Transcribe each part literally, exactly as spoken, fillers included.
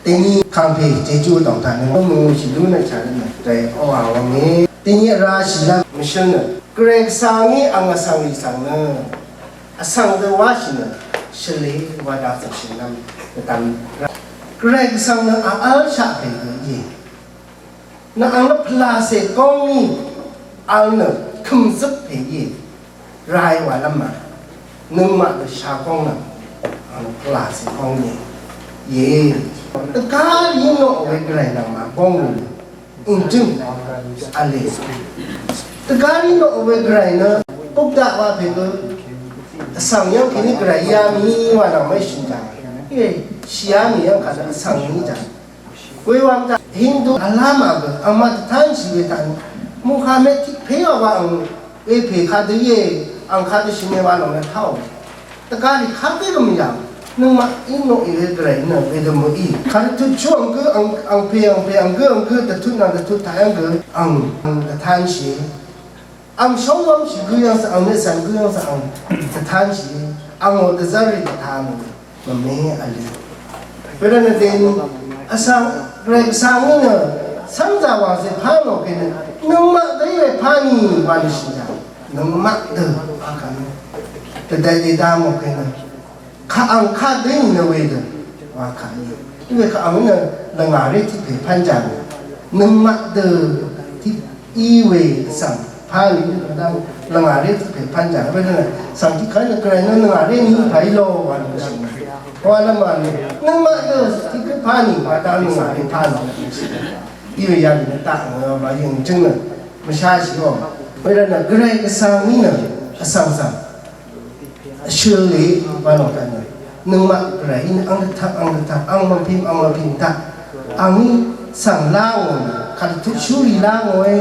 Dèní kàngpè jejú dòng taq nø mvmø shì lú nø chà nø dv̀y oqà wv̀ngì. Dèní vrá shì lv́m mvshǿl nø Gvray Gvsvngí ang vsvng rì svng nø vsvng dø wáshì nø shvlē wa daq zv̀ngshì lv́m dvdvm. Gvray Gvsvng nø ang v́lshaq pè gø íe. Nø ang nø pvlàcè góng í ang nø kø̀mzøp pè íe. Rai wà lv́m mà. Nøngmaq dø shagóng nvng ang nø pvlàcè góng íe. Íe. Dvgá rì noq we Gvray nvng mà góng we. Ǹjøng vle. Dvgá rì noq we Gvray nø bukdaq wa pè gø vsvng yv́ng kèní Gvray yá mì wa nvng mèshø̀n jàng. Íe. Shì yá mì yv́ng kà nø vsvng mì jàng. Wewang taq Hindu vlá màgø angmaq dvtánshì we taq Muhammad tiq pè wa wa ang wepè kadø íe, ang kadø shø̀n e wa lòng nø taq ò. Dvgá rì kadø gø mvyà. Nøngmaq í noq í we Gvray nø wedø mø̀í. Kadø tut shú ang gø ang, ang pè ang pè ang gø ang gø dvtut nvng dvtut taq ang gø ang, ang dvtánshì. Ang shóngwv́mshì gǿ yv́ng svng, ang nø svng gǿ yv́ng svng, ang dvtánshì, ang ò dvzv́r rì dvtá mò, mvme v̄le. Wervtnø dèní, vsvng, Gvray Gvsvngí nø, sv́ngzà wàcè pá ngò kènø, nøngmaq dø í we pá nì, wa nø shìjà, nøngmaq dø, a kà nø, dvdvt dèdá ngò kènø, Kaq ang kaq dø í nø wedø wa kaq í. Íwe kaq ang nø lvngà ré tiq pè pán jà nø. Nøngmaq dø tiq í we svng pán í nø dang lvngà ré tiq pè pán jà. Wedø nø svng tiq kaq nø Gvray nø lvngà ré ní pà í lo wa nø shø̀n. Wa lvmà nø nøngmaq dø tiq kaq pán í wa dang lvngà ré pán í. Íwe yà nø taq nø wa yøng jøng nø mvsha shì o. Wedø nø Gvray Gvsvng í nø vsvng svng. Shøl lè wa lòng taq nø. Nøngmaq Gvray í nø ang dvtaq, ang dvtaq, ang mvpim, ang mvpim taq. Ang í svng lá ngò nø, kàdvtuq shúrì lá ngòe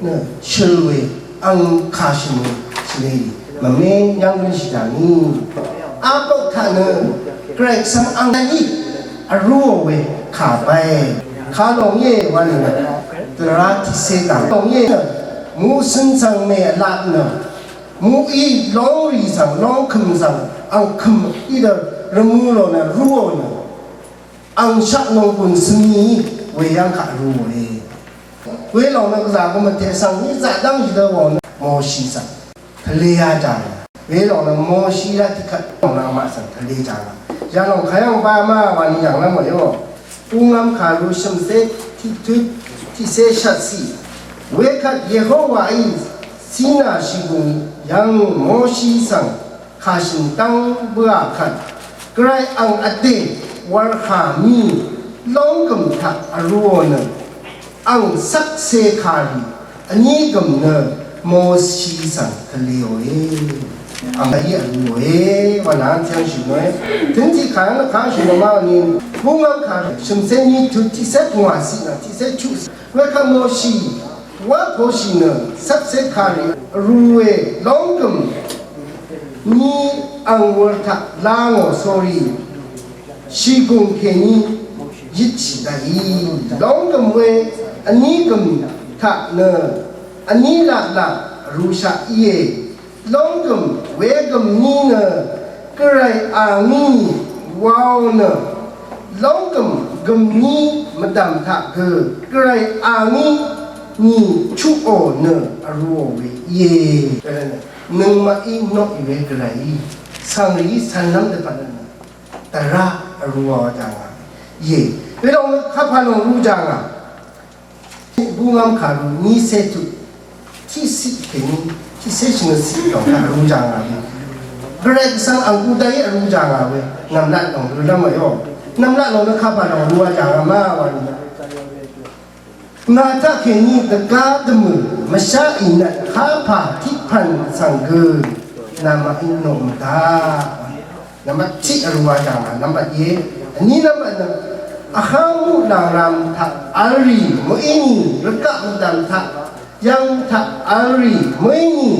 nø, shøl we, ang kàshø̀n we, shøl we. Mvme yv́ng gø shì dv̀ng í. Apok taq nø, Gvray svng ang í, vrúò we, kà báe. Kà lòng íe wa nø, dvrá tiqsé dv̀ng. Lòng íe nø, muqsøn svng mè vlap nø, Muqí lóngrì svng, lóngkø̀m svng, ang kø̀m í dø rvmø̄ lò nø rúò nø, ang shaq nònggùn svng í we yv́ng kaq rúòe. Welòng nø gvzà gø mvtè svng í zaqdv́ng í dø wò nø Moshi svng tvlē a jàng. Welòng nø Moshi rá tiqkvt lòng nø maq svng tvlē jàng. Yalòng kayv́ng ba ma wa ni yv̀ng lv́m wèò. Búngv́m kàru shø̀mcé tiqtut tiqcé shvtciq. Wekvt Yehowaí Sina shìgùng yv̀ng Moshi svng kàshø̀n dv́ng bǿà kvt, Gvray ang vdè wurhà mì lónggø̀m taq vrūò nø, ang shvkse kàrì vní gø̀m nø Moshi svng tvlēòe. Ang í vrūòe, wa nà tiqyv̀ng shø̀n nòe. Tø̀n tiq kà yv́ng nø kà shø̀n nò ma ni, búngv́m kà shø̀mcé ni tut tiqcé pungwà ciq nà tiqcé chuq. Wekvt Moshi, wa poshì nø, shvkse kàrì vrūe, lónggø̀m, ni ang wur taq lá ngò sórí. Shìgùng kèní yitshì daqí lónggø̀m we vní gø̀m taq nø vní laqlaq vrūshaq íe. Lónggø̀m wegø̀m ní nø Gvray angí waò nø lónggø̀m gø̀m ní mvdv̀m taq gø Gvray angí ni chuqò nø vrūò we íe. Nøngmaqí noqì we Gvrayí svngrìí cv̄nlv́m dvpvt nø dvrá vrūò jàngà íe. Welòng kapà lòng rū jàngà. Búngv́m kàru nícé tuq tiqciq kèní tiqcé shvngøt ciq lòng kàru jàngà we. Gvray svng ang kú dayí vrū jàngà we. Nv̀mlat lòng rølv́m wèò. Nv̀mlat lòng nø kapà lòng rū a jàngà ma wa ni. Ngà taqkèní dvgá dvmø̀ mvshá ìnvt kapà tiqpv̀n svng gø nàmaqí noq mvdá. Nvmbat tiq vrū a jàngà, nvmbat íe. Vní nvmbat nø vháng muqlàng ram taq vl rì mø̀í ni rvgaq mvdv̀m taq yv́ng taq vl rì mø̀í ni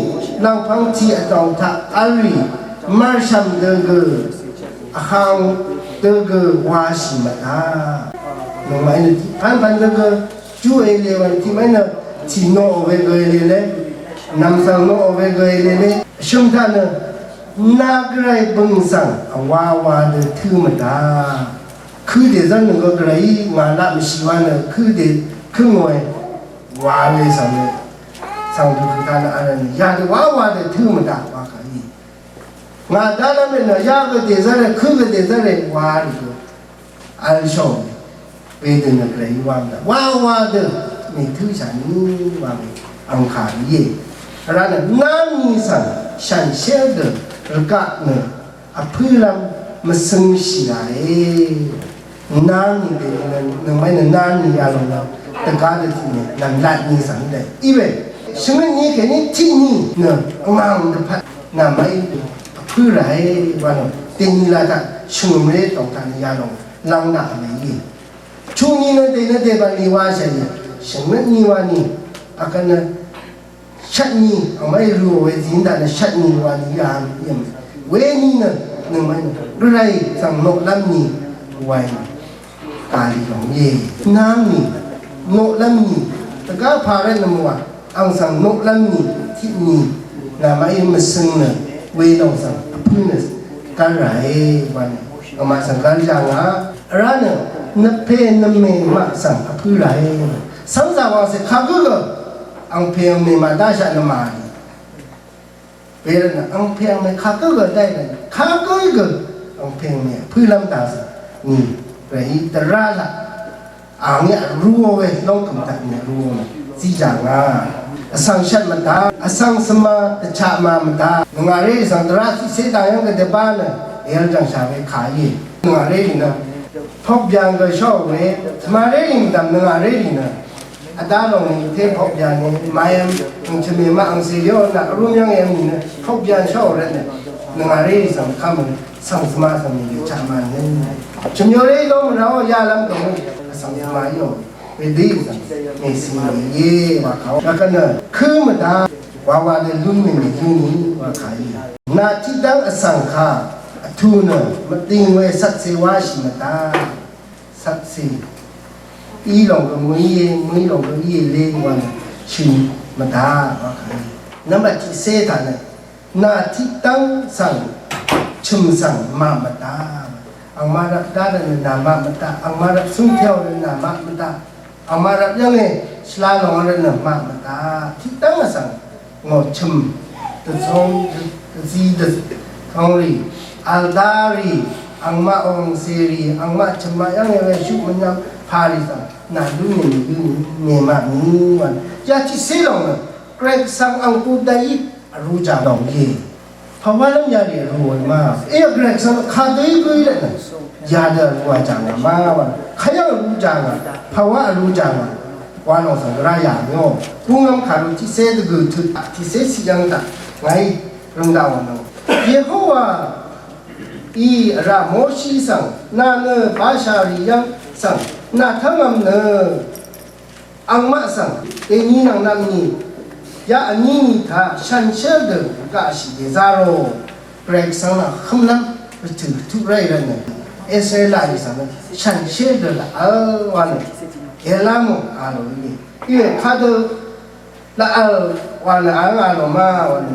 lv̀ngpv̄ng tì vdòng taq vl rì mv̀rshv̀m dø gø vháng dø gø washì mvdá. Nòngmaqí nø tiq pv́npv̄n dø gø Ju èle wa tiq mv́n nø tì noq we gø èle le. Nv̀m svng noq we gø èle le. Shø̀m taq nø nà Gvray bø̀ng svng vwa wa dø tǿ mvdá. Kø dèzv́r nø gø gvray ngà laq mvshì wa nø kø dè kø ngòe wa we svng nø svng dø kø taq nø vl nø yadø wa wa dø tø̄ mvdaq wa kà í. Ngà dá lv́m nø yagø dèzv́r rè kø gø dèzv́r rè wa rì gø vl shò. Wedø nø gvray wa mvdaq wa wa dø mètø̄ shà ní wa we ang kà íe. Vrá nø nv́m ni svng shànshér dø rvgaq nø vpǿlv́m mvsøngshì ràe. Nv́m ni dèni nø nøngmaqí nø nv́m ni yalòng nø dvgá dø tiq ni nv̀mlat ni svng dè í we. Shvngøt ni kèní tiq ni nø vngàng dvpvt nv̀maqí vpǿ ràe wa nø dèni la taq shvngø̀mré tòng taq ni yalòng lv́ng daq vmè í. Chuq ni nø dènø dèbv̀n ni wa shàì shvngøt ni wa ni vkvt nø shvt ni angmaqí røò we zìí daq nø shvt ni wa ni yà yv̀m. Weni nø nøngmaqí nø gvray svng noqlv́m ni wa í. Kàlì lòng íe. Nv́m ni noqlv́m ni dvgá pà rvt nø mvwà ang svng noqlv́m ni tiq ni nàmaqí mvsøng nø welòng svng vpǿ nø gv́l ràe wa nø angmaq svng gv́l yà ngà. Vrá nø nvpè nvmè maq svng vpǿ ràe. Svngzà wàngcè kagǿ gø angpè angmè màdáshaq nvmà rì. Wervtnø angpè angmè kagǿ gø dáì rvtnø kagǿí gø angpè angmè vpǿlv́m dazø̀ ni rèí dvrá laq. Angí vrúó we lóngkø̀m taq ni vrúó we zíjà ngà. Vsvng shvt mvdá, vsvng svma dvchaq ma mvdá. Nvngàré rì svng dvrá tiqcé dang yv́ng gø dvbá nø èvl jv̀ngshà we kà íe. Nvngàré rì nø pokbyan gø shóò we, svmaré rì mvdv̀m nvngàré rì nø Vdá lòng ni té pok byan ni mayvm, ng chø̀mè maq angcè yó naq vrúm yv́ng èvm nìnø pok byan shóò rvtnø, nvngàré svng kv́m svng svma svng nìgø chaq mànø. Chø̀myoré ló mvrá ó yálv́m dòng svng svma yó. Wedø svng mèsì mèye wa kàó. Wekvt nø kø mvdá wawa dø lún mèmè lún ni wa kàí. Nà tiqdv́ng vsvng kà vtù nø mvding we svkse wáshì mvdá. Satse. Í lòng gø mø̀í e, mø̀í lòng gø í e lé wa nø shø̀n mvdá wa kà. Nvmbat tiqcé taq nø nà tiqdv́ng svng chø̀m svng maq mvdá. Angmaq rvp dá rvtnø nà maq mvdá. Angmaq rvp súng teo rvtnø nà maq mvdá. Angmaq rvp yv́nge shvla lòng rvtnø maq mvdá. Tiqdv́ng svng ngò chø̀m dvzong dvzi dvzong rì, vl dá rì, angmaq ong cè rì, angmaq chø̀m maq yv́ng e we shuq mvnvm pà rì svng nà lú nìnì lú nìnì mè maq mì wvn. Ya tiqcé lòng nø Gvray Gvsvng ang kú dayí vrú jà lòng íe. Pàwálv́m yarì vrú wvn ma. Iyà Gvray Gvsvng kadø í gǿ í lvt nø yadø vrú wa jà ngà ma wvn. Kayv́ng vrú jà ngà. Pàwá vrú jà ngà. Wa lòng svng rá yà mì ó. Búngv́m kàru tiqcé dvgø̀ tøt taq tiqcé siq yv́ng taq ngàí røng daq wà nø. Yehowa í vrá Moshi svng nà nø bashà rì yv́ng svng nà tv́ngvm nø angmaq svng dèní nvng nvmni yaq vní ni taq shanshér dø gaqshì dèzá rò. Gvray Gvsvng nà hømlv́m rvtø̀ tuq ráì rvtnø Israel rì svng nø shanshér dø laq vl wa nø èlá mò a lò íe. Iwe kadø laq vl wa nø a ngà lò ma wa nø.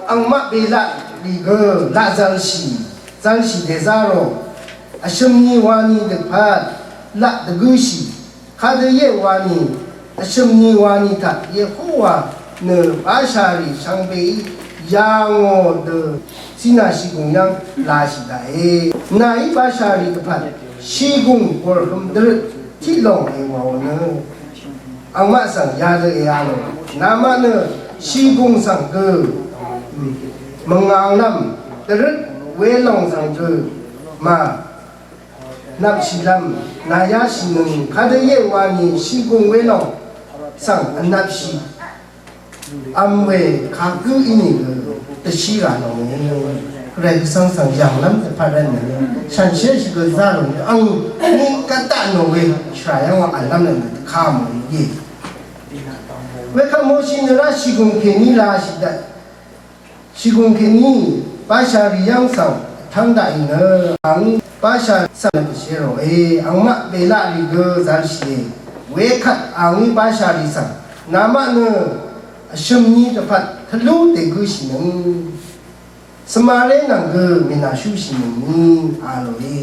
Angmaq belaq rì gø laq zvlshì, zvlshì dèzá rò. Vshø̀m ni wa ni dvpvt laq dvgǿshì. Kadø íe wa ni, vshø̀m ni wa ni taq Yehowa nø bashà rì shvngbeí yà ngò dø Sina shìgùng yv́ng lashì daqe. Nàí bashà rì dvpvt shìgùng bòrhøm dvrøt tiq lòng èwàò nø angmaq svng yadø èa lò. Namaq nø shìgùng svng gø mvnganglv́m dvrøt welòng svng gø mà nvpshìlv́m nàyáshìnøng kadø íe wa ni shìgùng welòng svng vnvpshì vm we kagǿ ínìgø dvshí rà nòe. Gvray Gvsvng svng yv̀nglv́m dvpvt rvtnø shanshér shì gø zá ròe. Ang ni gvdaq nò we shvrà yv́ng wa v̀llv́m rvtnø dvká mòe íe. Wekvt Moshi nø rá shìgùng kèní lashì daq shìgùng kèní bashà rì yv́ng svng vtv́ng daqì nø ang bashà svng dvshé ròe. Angmaq belaq rì gø zvlshìe. Wekvt angí bashà rì svng namaq nø vshø̀m ni dvpvt tvlú dègǿshìnøng svmaré nvng gø mènàshúshìnøngni a lòe.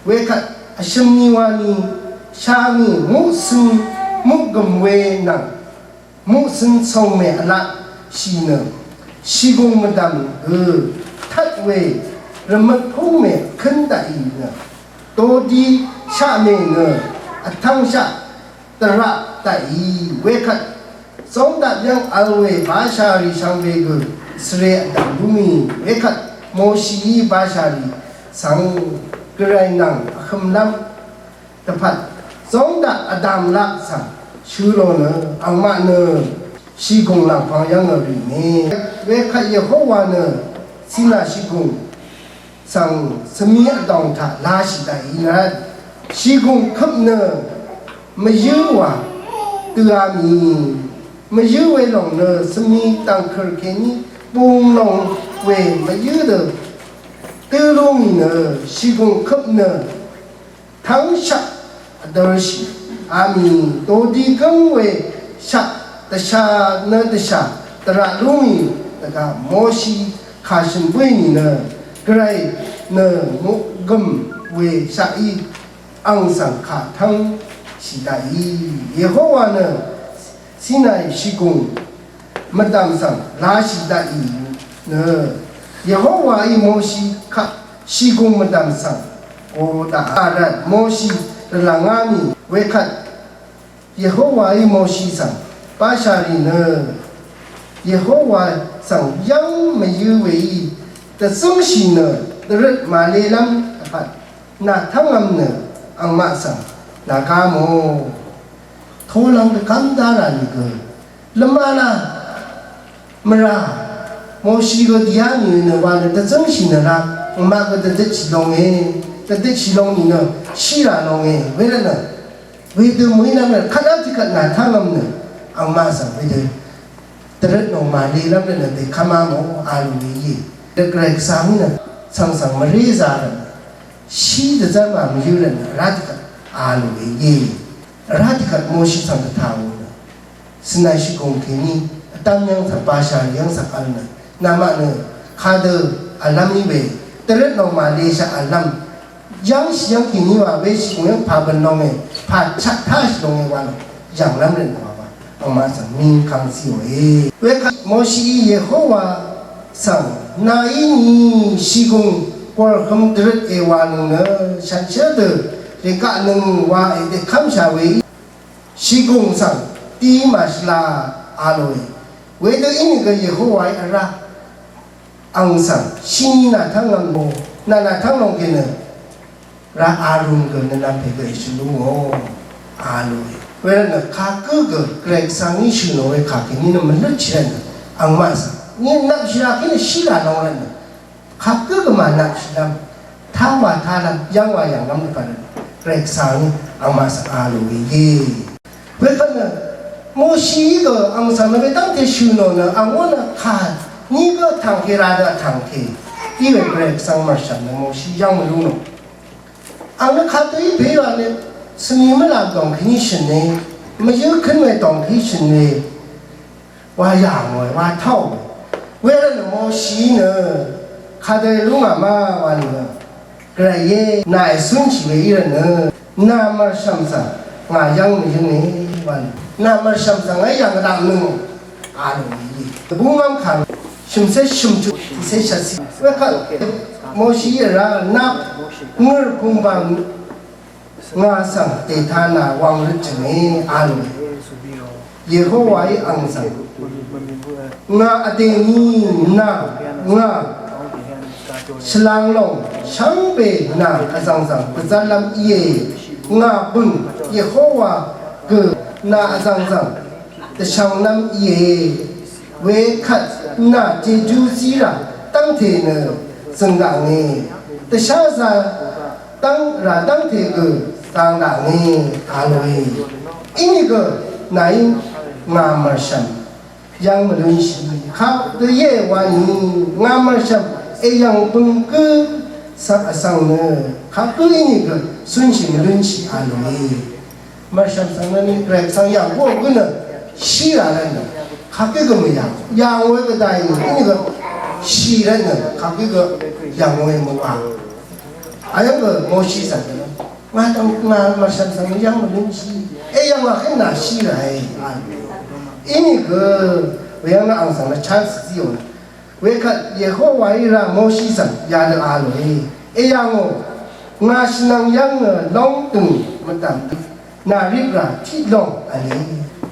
Wekvt Vshø̀m ni wa ni sha ngì muqcø̄n muqgø̀m we nvng muqcø̄n còngmè vlaqshì nø shìgùng mvdv̀m gø tvt we rvmøt púngmè vkǿn daqì nø dodi shaqmè nø vtv́ngshaq dvraq daqì wekvt zóng daq yv́ng vl we bashà rì shvngbe gø svre vdv̀m lúngì wekvt Moshií bashà rì svng gvray nvng vhømlv́m dvpvt zóng daq vdv̀m laq svng shø̄ lò nø angmaq nø shìgùng làngpv̄ng yv́ng rì mè wekvt Yehowa nø Sina shìgùng svng svmi vdòng taq lashì daqì nø shìgùng køp nø mvyǿ wa døa mì mvyǿ we lòng nø svmi dv̀ngkø̀r kèní bung lòng we mvyǿ dø dø lúngì nø shìgùng køp nø tv́ngshaq vdørshì amì dodi gǿng we shaq dvsha nø dvsha dvraq lúngì dvgaq Moshi kà shø̀n bǿì nìnø gvray nø muqgø̀m we shaqí ang svng kà tv́ngshì daqì Yehowa nø Sinai shìgùng mvdv̀m svng lashì daqì nø Yehowaí Moshi kaq shìgùng mvdv̀m svng gø daqà rvt Moshi rvlv̀ngá mì wekvt Yehowaí Moshi svng bashà rì nø Yehowa svng yv́ng mvyǿ weí dvzǿngshì nø dvrøt màlelv́m dvpvt nà tv́ngv̄m nø angmaq svng nàgá mò. Tolvng dvgv́m dá rà nìgø lvmala mvrà Moshi gø dìá nìnø wa nø dvzǿngshì nø ra angmaq gø dvdøtshì longe dvdøtshì long nìnø shí rà longe wervtnø wedø mø̀í lv́m nø kvt á tiqkvt nà tv́ngv̄m nø angmaq svng wedø dvrøt nò màlelv́m nø dèkv́má mò a lò we íe. Dvgvray gvsvng í nø svng svng mvré zā rvt nø shí dvzv́r màmvyǿ rvt nø vrá tiqkvt a lò we íe. Vrá tiqkvt Moshi svng dvtà wò nø Sinai shìgùng kèní vdv́m yv́ng svng bashà yv́ng svng vl nø namaq nø kadø vlv́m í we dvrøt nò màleshaq vlv́m yv́ngshì yv́ng kèní wa we shìgùng yv́ng pà bø̀n longe pà chaq táshì longe wa lòng yv̀nglv́m rø̀n wa wa angmaq svng mingkang zíòe. Wekvt Moshií Yehowa svng nàí ni shìgùng gòrhøm dvrøt èwà nøng nø shànshér dø règaqnøng wa èdèkv́mshà weí shìgùng svng dí màshvla a lòe. Wedø ínìgø Yehowaí vrá ang svng shini nàtv́ng ngv̀m mò nà nàtv́ng lòng kènø ra arun gø nvnvm pè gø èshø̀ lú ngò a lòe. Wervtnø kagǿ gø Gvray Gvsvng í shø̀ nò we kà kèní nø mvlǿtshì rvtnø angmaq svng ni nvpshì ra kèní shí rà lòng rvtnø kagǿ gø mànvpshì lv́m tá wa tá lv́m yv́ng wa yv̀nglv́m dvpvt rvtnø Gvray Gvsvng í angmaq svng a lò we íe. Wekvt nø Moshi í gø ang svng nø wedv́ngte shø̀ nò nø ang ó nø kà ní gø vtv̀ngke ra dø vtv̀ngke í we Gvray Gvsvng mv̀rshv̀m nø Moshi yv́ng mvlú nò. Ang nø kadø í pè wa nø svmi mvlàm dòng kèní shø̀n we, mvyǿ køn we dòng kèní shø̀n we, wa yà ngòe, wa tàò we. Wervtnø Moshi nø kadø lú ngà ma wa nìnø Gvray íe, nà ècúnshì we í rvtnø nà mv̀rshv̀m svng ngà yv́ng mvyǿnge wa nìnø nà mv̀rshv̀m svng ngà yv́ng daq mvnøng a lò íe. Dvbù ngv́m kà shø̀mcé shø̀mtut tiqcé shvtcì wekvt Moshi í rá nap ngø̀r pùngbàng ngà svng dètā nà wang røt jø̀nge a lòe. Yehowaí ang svng ngà vdè ni nà ngà shvlang lòng shvngbe nà vzv̀ngzv̀ng dvzv́nlv́m íe. Ngà bø̀ng Yehowa gø nà vzv̀ngzv̀ng dvshvnglv́m íe. Wekvt nà jejú zí rà dv́ngte nø zø̀ng daqnge. Dvsházā dv́ng rà dv́ngte gø zang daqnge a lòe. Inìgø nàí ngà mv̀rshv̀m yv́ng mvlúnshì kaq dø íe wa nì ngà mv̀rshv̀m èyv̀ng bø̀ng gǿ svng vsvng nø kaq gǿ inìgø cúnshì mvlúnshì a lòe. Mv̀rshv̀m svng nø ni Gvray Gvsvng yv̀ng bǿò gǿ nø shí rà rvtnø kaq gǿ gø mvyv̀ng yv̀ng we gvdàì nì inìgø shì rvtnø kaq gǿ gø yv̀ng we mvwà. Ayv́ng gø Moshi svng gø nø Ngà dv̀ng ngà mvshv̀m svng yv́ng mvlúnshì. Eyv̀ng wà kèn nàshì ràe. Inìgø weyv́ng nø ang svng nø chance zíò nø. Wekvt Yehowaí rà Moshi svng yadø a lòe. Eyv̀ngò ngà shvnvng yv́ng nø lóngdø̀ng mvdv̀m dø. Nà rip rà tiq lòng v̄le.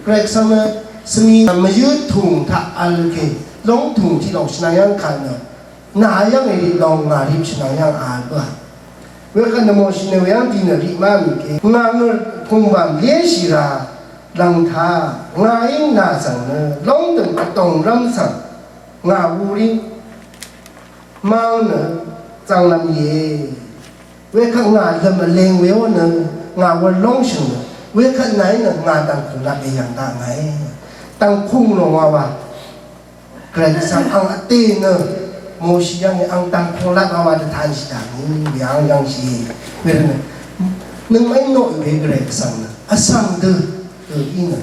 Gvray Gvsvng nø svmi mvyǿ tùng taq vl ke lóngdø̀ng tiq lòng shvnvng yv́ng kvt nø. Nà yv́ng èrì lòng ngà rip shvnvng yv́ng a bǿà. Wekvt nø Moshi nø weyv́ng dì nø rip má mì ke. Ngà ngø̀r pùngbàm yéshì rà lv̀ngtaq ngàí nà svng nø lóngdø̀ng vdòng rv́m svng ngà wurí mv́ng nø zv̀nglv́m íe. Wekvt ngà lv̀m vleng weó nø ngà wur lóngshø̀ng nø wekvt nàí nø ngà dv̀ngkùng lap èyv̀ng daq ngàe. Dv̀ngkùng lòng wa wa. Gvray Gvsvng ang vtē nø Moshi yv́ng ang dv̀ngkùng lap wa wa dvtanshì daq ngì we ang yv́ngshì. Wervt nø nøngmaqí noq we Gvray Gvsvng nø vsvng dø dø í nø.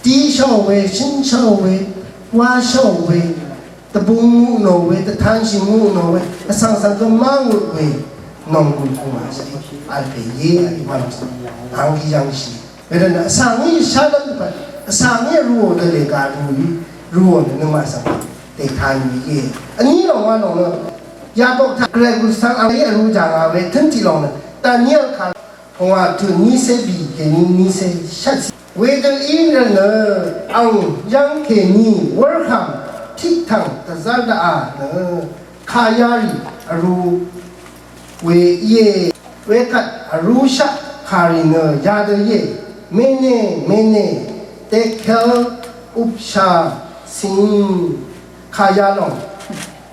Dí shv́ò we, shǿn shv́ò we, wá shv́ò we, dvbung ngutnò we, dvtanshì ngutnò we, vsvng svng gø má ngut we, nònggùn kùngwà shì, vl pè íe, vl pè íe, ang gí yv́ngshì. Wervtnø vsvng í shálv́m dvpvt, vsvng í vrūò dø lèga vrūò í, vrūò nø nøngmaq svng dètan we íe. Vní lòng wa lòng nø, Yakob taq Gvray Gvsvng ang í vrū jà ngà we, tǿn tiq lòng nø, Daniel kà Pungwà tø̀ nícé bì kèní nícé shvtcì. Wedø í nø nø ang yv́ng kèní wurhv̀m tiqtv̀ng dvzv́r daqà nø kayarì vrū we íe. Wekvt vrūshaq kàrì nø yadø íe. Mene, mene, tekel, upsha, sin, kayalòng.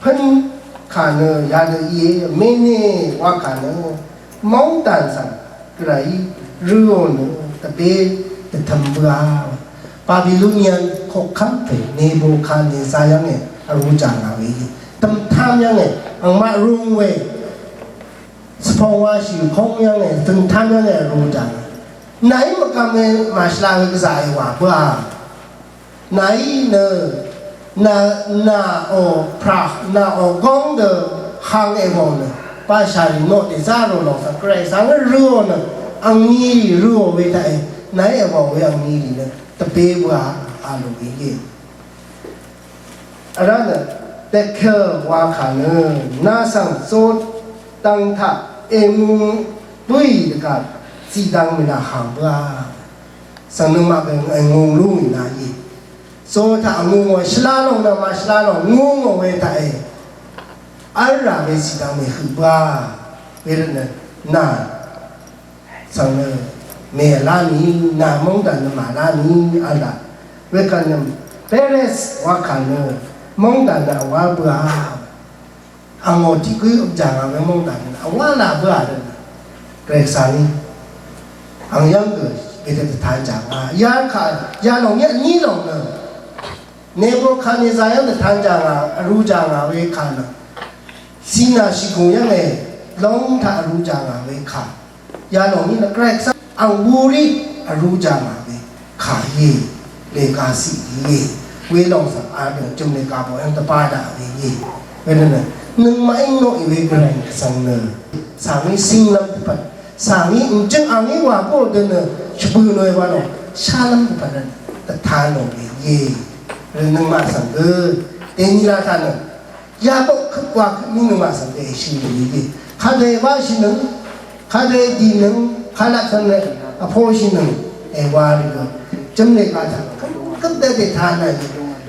Pǿn kà nø yadø íe, mene wa kà nø móngdàn svng Gvrayí røò nø dvbé dvtøm bǿà. Babilonian koqkv́m pè Nebukadnezar yv́nge vrū jà ngà we íe. Dø̀mtám yv́nge angmaq rung we svpong washì kóng yv́nge dø̀mtám yv́nge vrū jà ngà. Nàí mvgvm we màshvla we gvzà èwà bǿà. Nàí nø nà nà ò praq nà ò góng dø hang èwòng nø bashà rì noq dèzá rò lòng svng Gvray svng røò nø angni rì røò we taqe nàí èwòng we angni rì nø dvbé bǿà a lò we íe. Vrá nø dvkø wa kà nø nà svng zot dvng taq èmung bǿì dvgvp zìdvng mènà hang bǿà. Svng nøngmaq gø èngung lú mì nà íe. Zo taq vngūngò shvlá lòng nvng màshvlá lòng ngūngò we taqe. V́lrà we zìdvng mèhøq bǿà. Wervtnø nà svng nø mèvlá mì, nà móngdàn nø màvlá mì v́lrà. Wekvt nø Peres wakà nø móngdàn nø vwá bǿà. Angò tiq gǿ vjà ngà we móngdàn nø vwá là bǿà dø nø Gvray Gvsvng í ang yv́ng gø wedø dvtan jà ngà. Yarkà yalòng yv́ng vní lòng nø Nebukadnezar yv́ng dvtan jà ngà, vrū jà ngà we kà nø Sina shìgùng yv́nge lóng taq vrū jà ngà we kà. Yalòng ní nø Gvray Gvsvng ang wurí vrū jà ngà we kà íe. Lèga cì íe. Welòng svng adø jø̀m lèga bò yv́ng dvbà daq we íe. Wenø nø nøngmaq í noqì we Gvray Gvsvng nø svng í cínglv́m dvpvt svng í mvjøng ang í wà bǿò dø nø shvbø̀ nòe wa lòng shálv́m dvpvt nø dvta nò we íe. Nøngmaq svng gø dèní la taq nø Yakob køp wa køp mí nøngmaq svng dè èshì nìgì. Kadø èwáshì nøng, kadø èdì nøng, kalaq svng nø vposhì nøng èwa rì gø. Jø̀mlè gà taq køp, køp dø dè taq nà nì.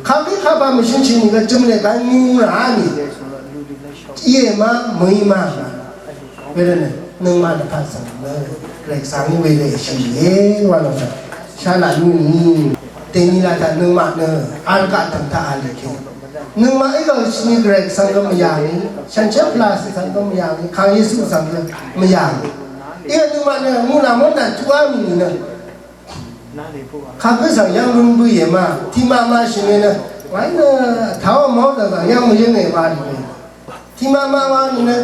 Kagí kaba mvshønshì nìgø jø̀mlè gà nung rà nì. Íe ma, mø̀í ma. Wervtnø nøngmaq dvpvt svng nø Gvray Gvsvng í welè èshì nìe wa lòng svng. Shalaq nung nì. Dèní la taq nøngmaq nø vl gaq dv̀ng taq vl èkè. Nøngmaq í gv̀ng shvni Gvray Gvsvng gø mvyà ngì, shànshér pvlàcì svng gø mvyà ngì, Kàng Yesu svng gø mvyà ngì. Í gø nøngmaq nø muqlàng mv́ng daq tuqá mì nì nø. Kagǿ svng yv́ng lún bǿì è ma, tiqmaq maqshì ngì nø. Wàí nø, tàó màó dv̀ng svng yv́ng mvyǿng è wa nì nø. Tiqmaq maq wa nì nø.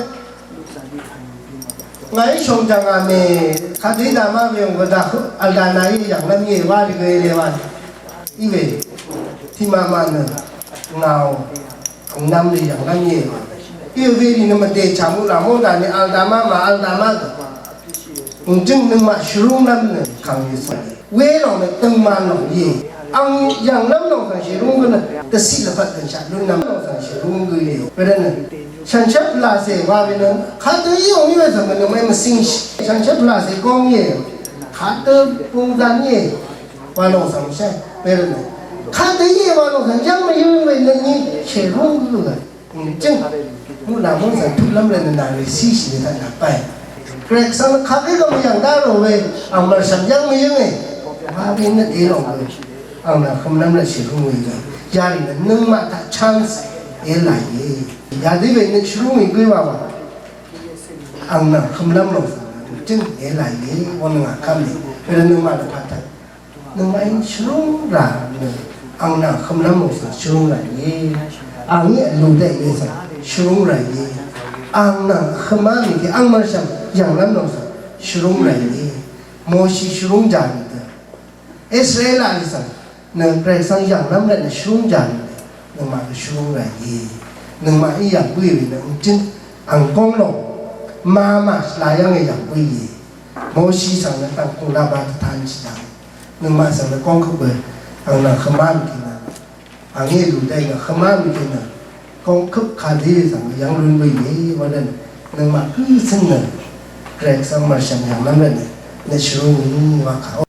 Ngàí shòng jv̀ngà mè, kadø í daq má we ò gø daq, vl daq nàí yv̀ng lv́m íe wa rì gø í le wa nì. Í we, tiqmaq maq nø, ngàò, vnvm rì yv̀ng lv́m íe wa. Í we rì nø mvdè chà muqlà móng daq nì vl daq má mà vl daq má dø. Ǹjøng nøngmaq shvrúnglv́m nø kàngì svng we lòng nø døngman lòng íe. Ang yv̀nglv́m lòng svng shvrúng gø nø dvciq lvpat gønshaq lúnlv́m lòng svng shvrúng gø íe. Wervt nø shànshér pvlàcè wa we nø kadø í ong í we svng nøngmaqí mvcingshì. Shànshér pvlàcè góng íe. Kadø bungzan íe. Wa lòng svng shé. Wervt nø kadø íe wa lòng svng yv́ng mvyǿng we nø ni shvrúng gø gø. Jøng, muqlàng mv́ng svng tuqlv́m lv́n nà rì císhì nì taq nà báì. Gvray svng kaq gø gø mvyv̀ng dá rò we, ang mv̀rshv̀m yv́ng mvyǿnge. Wa we nøt èlòng gø. Ang nà hømlv́m lv́n shì høng we gø. Yarì nø nøngmaq taq chance èlàìe. Yadø we nøt shvrúngì gø wa wa. Ang nà hømlv́m lòng svng jøng èlàìe. Won ngà kv́m nì. Wervt nøngmaq lvpat taq. Nøngmaqí shvrúng rà nø ang nvng hømlv́m mò svng shvrúng rà íe. Angí vlu daqì we svng shvrúng rà íe. Ang nvng hømá mì kè ang mv̀rshv̀m yv̀nglv́m nò svng shvrúng rà íe. Moshi shvrúng jà nì dø. Israelaq rì svng nø Gvray svng yv̀nglv́m rvt nø shvrúng jà nì dø. Nøngmaq gø shvrúng rà íe. Nøngmaqí yv̀ng bǿì we nø ǹjǿn ang góng lòng. Màmà shvla yv́ng e yv̀ng bǿì íe. Moshi svng nø dv̀ngkung laba dvtan shì dv̀ng. Nøngmaq svng nø góng køp bø. Ang nvng hømá mvkì nø. Ang e lù dv́ng nø hømá mvkì nø. Góng køp kadø svng nø yv́ng lún bø íe. Wa dvn nøngmaq gǿ svng nø. Gvray svng mv̀rshv̀m yv̀ng lv́m rvt nø. Nø shvrú ngì wa kà.